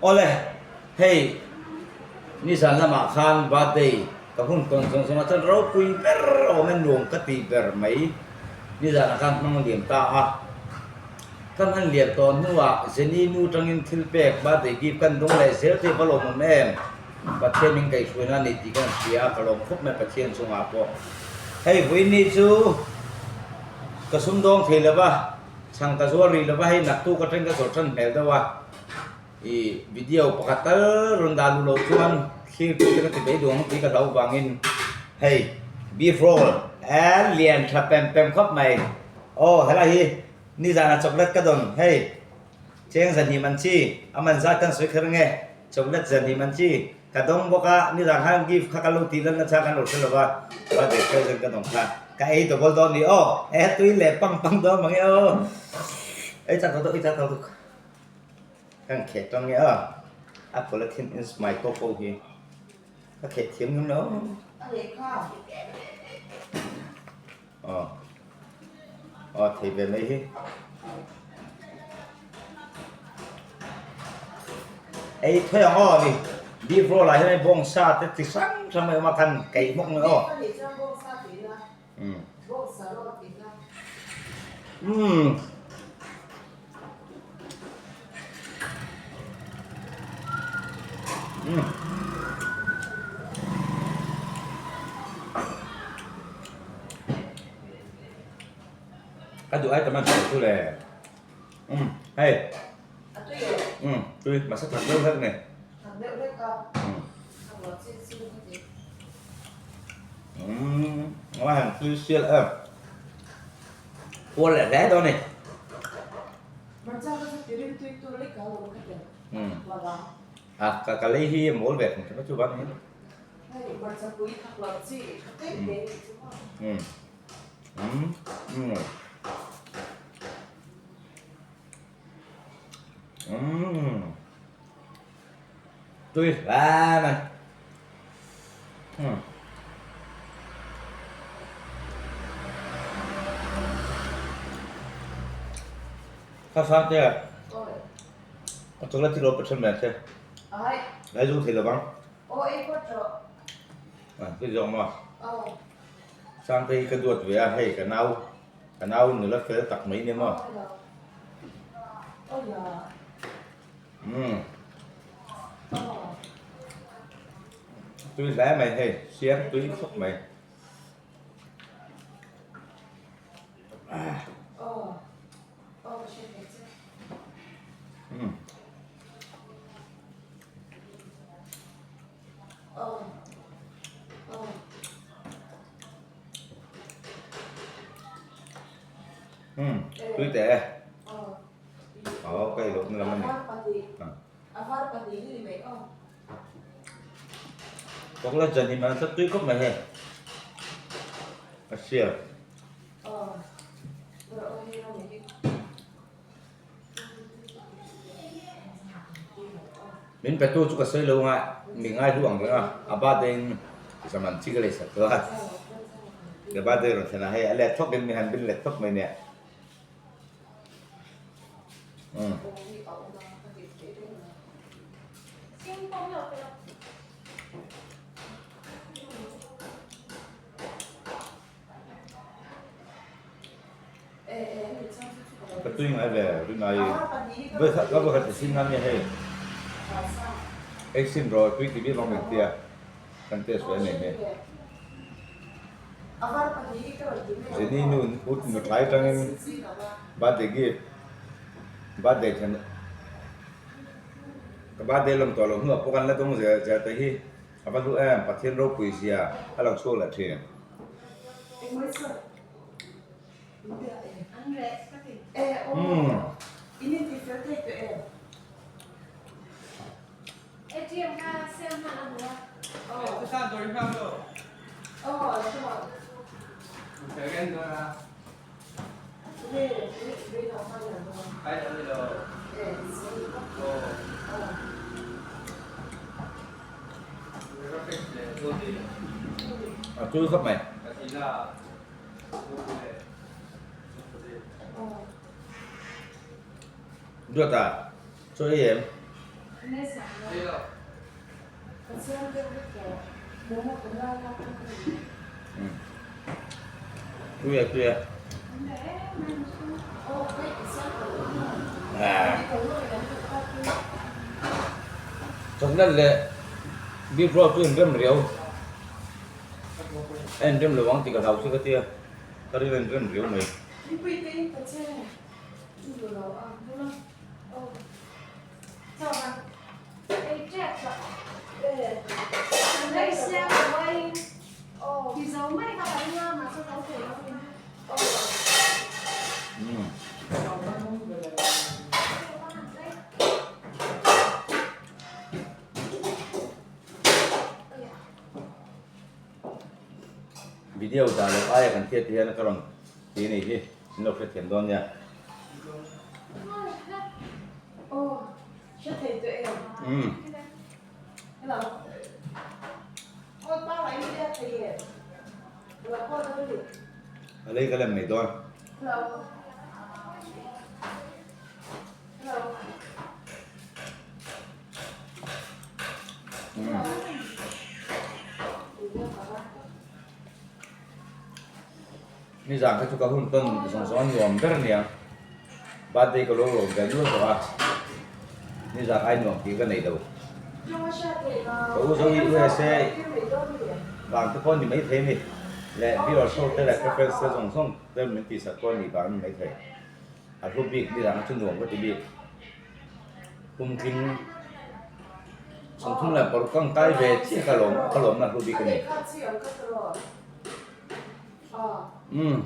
Awle, hei nizan lamah khan birthday ka hun tawn zawng zawng a chuan ropui ber awm e nuam ka tih ber mai nizanah khan hmang liam ta a. Ka hman liam tawh hnuah Jenny nu tangin thil pek birthday gift kan dawng leh zel te va lawmawm em? Pathian min kaihhruaina a ni tih kan hria a, ka lawm khawp mai Pathian chungah pawh. Hei vawiin chu ka sumdawng thei lo va, chhang ka zuar rih lo va, hei naktuk atangin ka zawrh tan hmel deuh a, ih video pakhat tal rawn dah luh loh chuan thlir tute ka ti beidawng ang tih ka hlauh vangin hei beef roll lian tha pem pem khawp mai. Aw helai hi. Nizanah chocolate ka dawn, hei cheng zahnih man chi, a man zat kan sawi kher nge, chocolate zahnih man chi ka dawng bawk a, nizan khan gift kha ka lo tih lan nasa kan lo hre lo va, birthday present ka dawng kha ka ei double dawn ni aw, e tui leh pang pang dawn mang e aw, ei chak tawh deuh, ei chak tawh deuh kan kheh tawng nge aw, a polythene is my coco hi ka kheh thiam ngam lo. Aw aw thei ve mai hi ei thawi ang aw ni beef roll ah hian hei bawngsa te chi hrang hrang mai a awm a khan keih hmawk mai aw umm Ka duh ai tam a hmuh chu le umm hei umm tui mahse thak deuh hlek ni umm a han tui sial em. Kual leh hle dawn a ni. A ka ka lei hi a mawl ve thung chu van hi. Um um um tui hle mai. Kha sang te a chawla thil awm pathian mai ang che lai zu thei lovang a zawng maw sang te hi ka duat ve a hei ka nau ka nau nula fel tak mai nia maw umm tui hle mai hei siam tui khawp mai umm tui teh e. Aw ka ei lohna lam a ni. Chocolate zan hi man tui khawp mai hei. A hria. Min pe tu chu ka sawi lo nga mi ngai hlu ang reng a, a birthday in zaman chi ka lei sak tawh a. Ka birthday rawn thlen a hei a let thawk in mi han bin let thawk mai nia. Ka tui ngai ve rinai ka va khat sin nan nge hei ei sin rawh tui ti bik ang min tia kan test ve nei hei. Jenny nu ut nutlai atangin birthday gift birthday thlen ka birthday lawm tawh loh hnuah pawh kan la dawng zel zel te hi a va hlu em Pathian ropui zia a lo chhuak leh thin. A tui khawp mai. Duat a, chaw ei em? Tui a tui a. Chocolate leh beef roll chu inrem riau. A inrem lo ang tih ka hlau chu ka tia. Ka rin a inrem riau mai. Video dah loh aia kan hriat hian ka rawn ti a nih hi min lo hrethiam dawn nia. Umm. A lei ka lem mai dawn. Nizan kha chu ka hun tawn zawng zawng a nuam ber a nia, birthday ka lo lawm ve nual tawh a, nizan ai nuam tih ka nei lo. Ka u zo hi USA vang te pawh a ni maithei a ni, leh viewer show te leh ka friends te zawng zawng te min tihsak pawh a nih vang a ni maithei. A hlu bik nizan kha chu nuam ka ti bik. Kumtling 34 kang kai ve chiah ka lawm ka lawmna hlu bik a ni. Umm.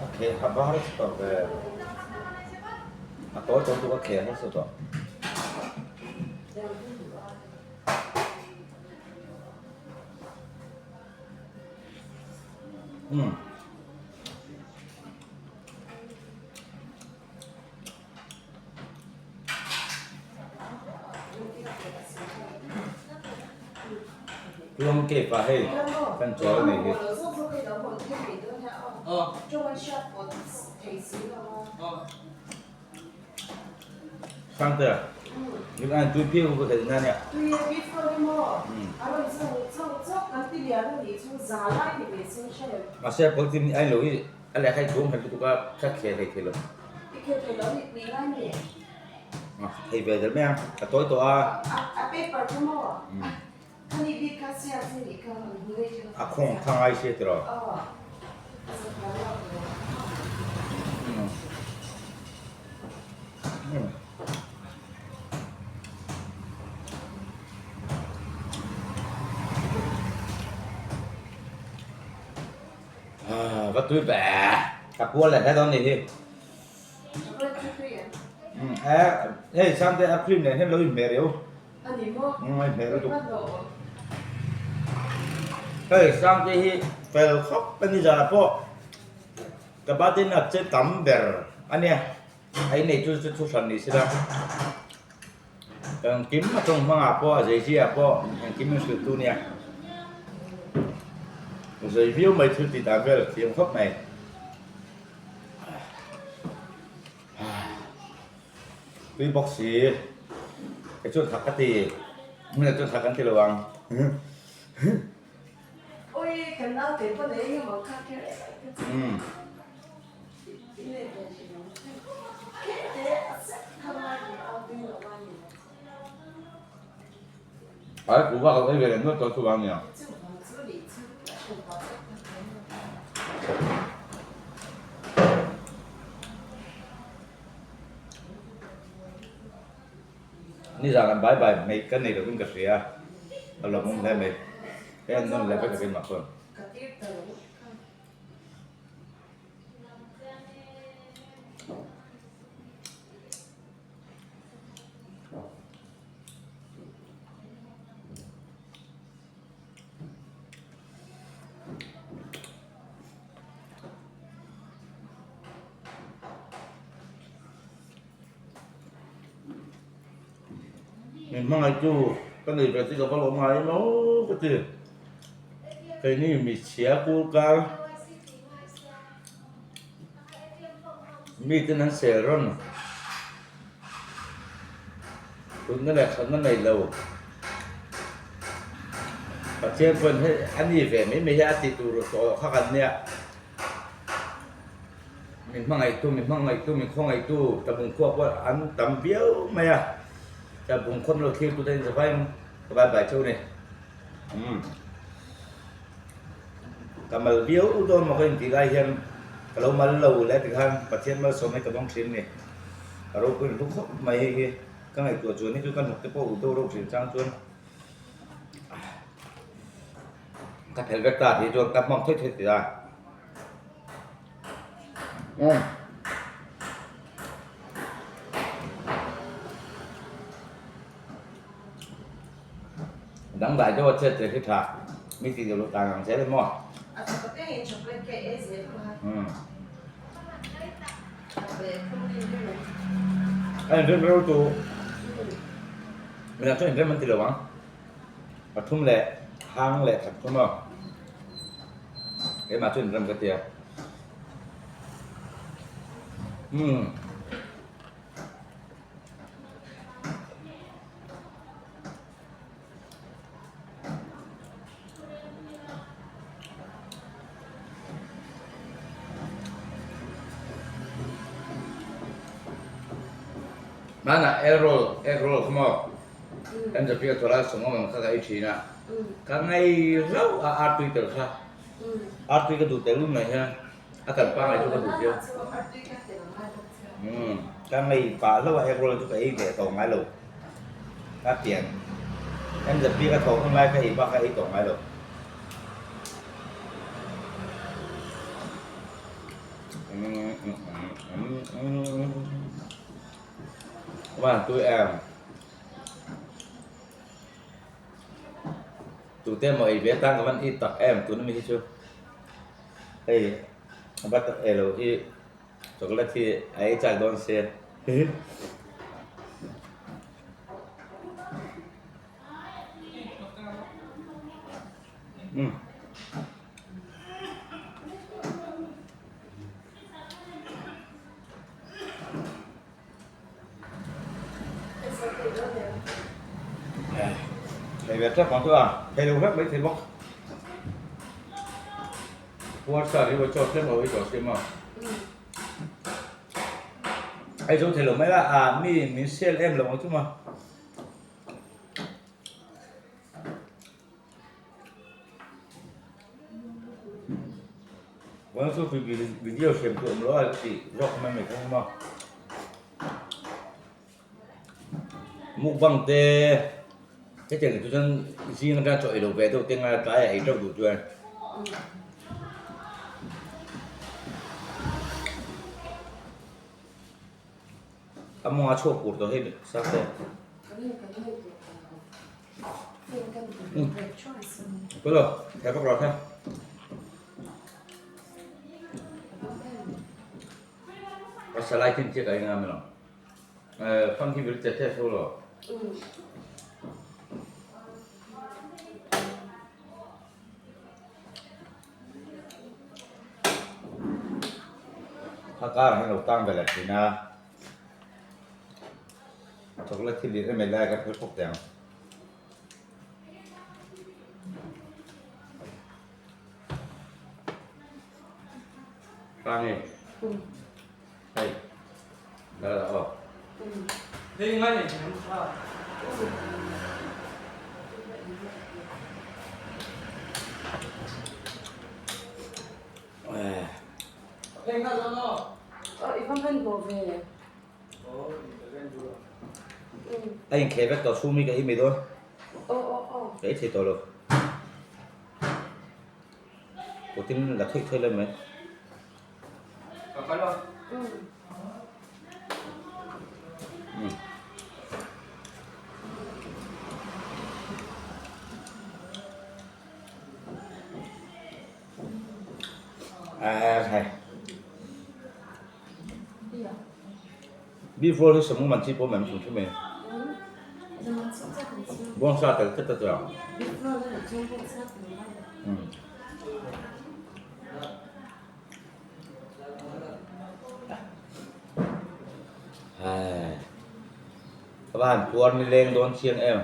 A kheh ha var chu tawh ve. A tawi tawi tuk a kheh harsa tawh. Umm. Tluang cave ah hei kan chawl a nei hi. Sangte min an tui piau ka theih na nia. Mahse pawltin ai lo hi A lehkha i chhung hel lutuk a, ka khel thei thei lo. I khel thei lo ni pui ngai mi? A thei ve der mai a, ka tawi tawh a. A paper kha maw? Khani bik kha siam se nih kha an hmu leh thin a. A khawng tha ngai sia tiraw? Aw, a za thiam lo. Va tui ve ka pual leh hle dawn ni hi hei Sangte a cream nen hian lo inhmeh riau a inhmeh lutuk hei Sangte hi fel khawp a ni zan ah pawh ka birthday na che tam ber a nia a innei chu chu hran ni sela Engkim a tawng hmangah pawh a zei ziah pawh engkim in hrilh tu nia. Zei viau mai thil tih dan vel thiam khawp mai. Tui bawk si kei chuan thak ka ti hmun ah chuan thak kan ti lo ang. Ai ku vak lo ei ve leh nual tawh chu vang nia. Nizan an bai bai hmeih ka nei lovin ka hria a lawmawm hle mai. Hei an nawn leh vek a keimah chuan. Min hmangaihtu ka nei ve chu ka va lawm ngai maw ka ti. Keini michhia kul kar miten an sel rawn tunna leh thatna nei lo. Pathian pawhin hei a ni ve mai mai hi a ti tur tawh kha kan nia. Min hmangaihtu, min hmangaihtu, min khawngaihtu tlabung khua pawh an tam viau mai a. Tlabung khawm lo thlir tute in zavai ka vai bai cheu a ni. Umm ka mal viau dawn maw ka intih lai hian ka lo mal lo leh tikhan Pathian malsawm hi ka dawng thin a ni. Ka ropui hlu khawp mai hei hi ka ngaihtuah chuan hi chu ka hnuk te pawh ul deuh reuh thin chang chuan ka phel vek ta tih chuan ka hmang thei thei tih a. Umm. Dangdai deuh a chet che khi tha mi tih deuh tan ang zel emaw. A tha ka peng in chocolate cake ei zel kha. Umm. A inrem reuh tu. Midang chuan inrem an ti lo ang. Pathum leh hang leh khat thum aw. Keimah chuan inrem ka tia. Umm. Hmanah egg roll egg roll kha maw MZP a thawh lai sawm awm ang kha ka ei thin a, ka ngei rauh a artui tel kha, artui ka duh tel mai hian a kan pangngai chu ka duh viau. Umm ka ngei pah hlauh a egg roll chu ka ei ve tawh ngai lo, ka pian MZP ka thawh hun lai ka ei bak ka ei tawh ngai lo. Umm tui em tute emaw ei ve atan ka van it tak em tuna mi hi chu hei a va tak e lo hi chocolate hi a ei chak dawn sia. Umm. Thei ve tep ang chu a, thei lo vek mai thei bawk. Puar sa ri chaw tlem lo ei tawh si maw. Ei zo thei lo mai la, a mi min sel em lo ang chu maw. Vawiin chu video siam tur awm lo a tih zawk mai mai kha maw. Mukbang te hetiang chu chuan zing atanga chaw ei lo ve deuh te ngai tlai ah ei teuh duh chuan. A mawnga chhuak pur tawh hei sir te. Kawlo, thei vak lo kha. A salai khin chiah ka ei ngam lo. Fang khi vil che che so lo. A kar ah hian lo tang ve leh thin a, chocolate hi lirh em em lai ka phel fawk teh ang. Hrang e, hei, la la aw. A inkheh vek tawh chhung mi ka ei mai dawn. Ka ei thei tawh lo. Putin la thei thei lai mai. Beef roll hi samu man chi pawh mai hrim hrim e. Bawngsa tel tlat a chuang. Ka va han puar ni leng dawn chiang em.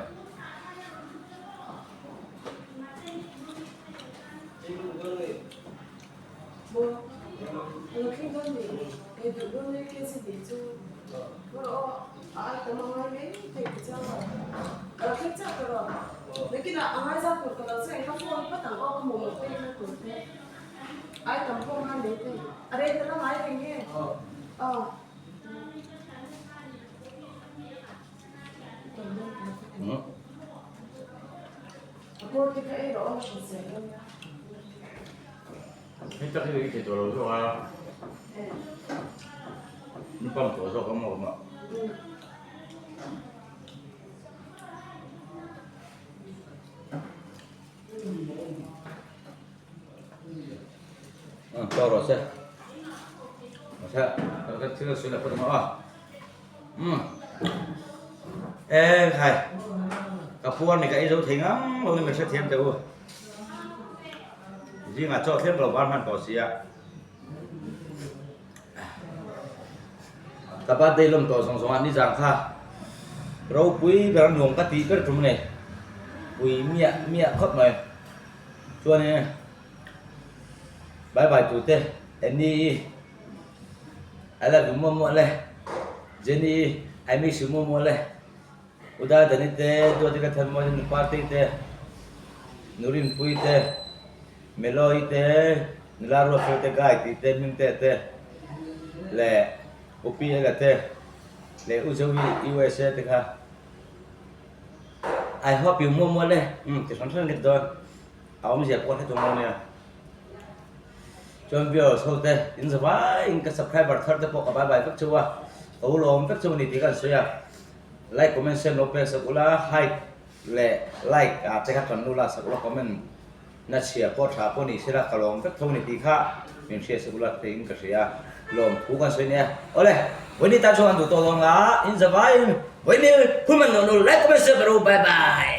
Hei tak hi i thei tawh lo zawk a, ni pam tawh zawk ang maw mah. Tawh rawh se. Ka thil sawi leh phawt ang a. Umm e khai ka puar ni ka ei zo thei ngang lo ni min hrethiam teh u zingah chaw thleng lo var hman tawh si a ka birthday lawm tawh zawng zawng ah nizan kha ropui ber a nuam ka tih ber tum a ni pui miah miah khawp mai chuanin bye bye tute Annie I love you muah muah le Jenny I miss you muah muah le U Dadani te Duati ka than muah te Nupatei te Nurinpui te Meloi te Nula Ruatfel te Guy tih te Hmingte te leh U Pi Ela te leh U Zoe USA te kha I hope you muah muah le umm ti hran hran ka ti dawn a awmzia pawh ka hre tum lo nia. Chuan viewers ho te in za vaiin ka subscriber thar te pawh ka bye bye vek cheu a, ka u lawm vek cheu a ni tih ka han sawi a, like comment share lo pek sak ula, hype leh like ah te kha tan ula sak ula comment na chhia pawh tha pawh ni sela ka lawm vek tho a ni tih kha min hriat sak ula tiin ka hria a, lawm thu kan sawi nia. Awle, vawiin tan chuan an duh tawh dawn nga, in za vaiin vawiin hun man nuam lo like comment share ber u bye bye.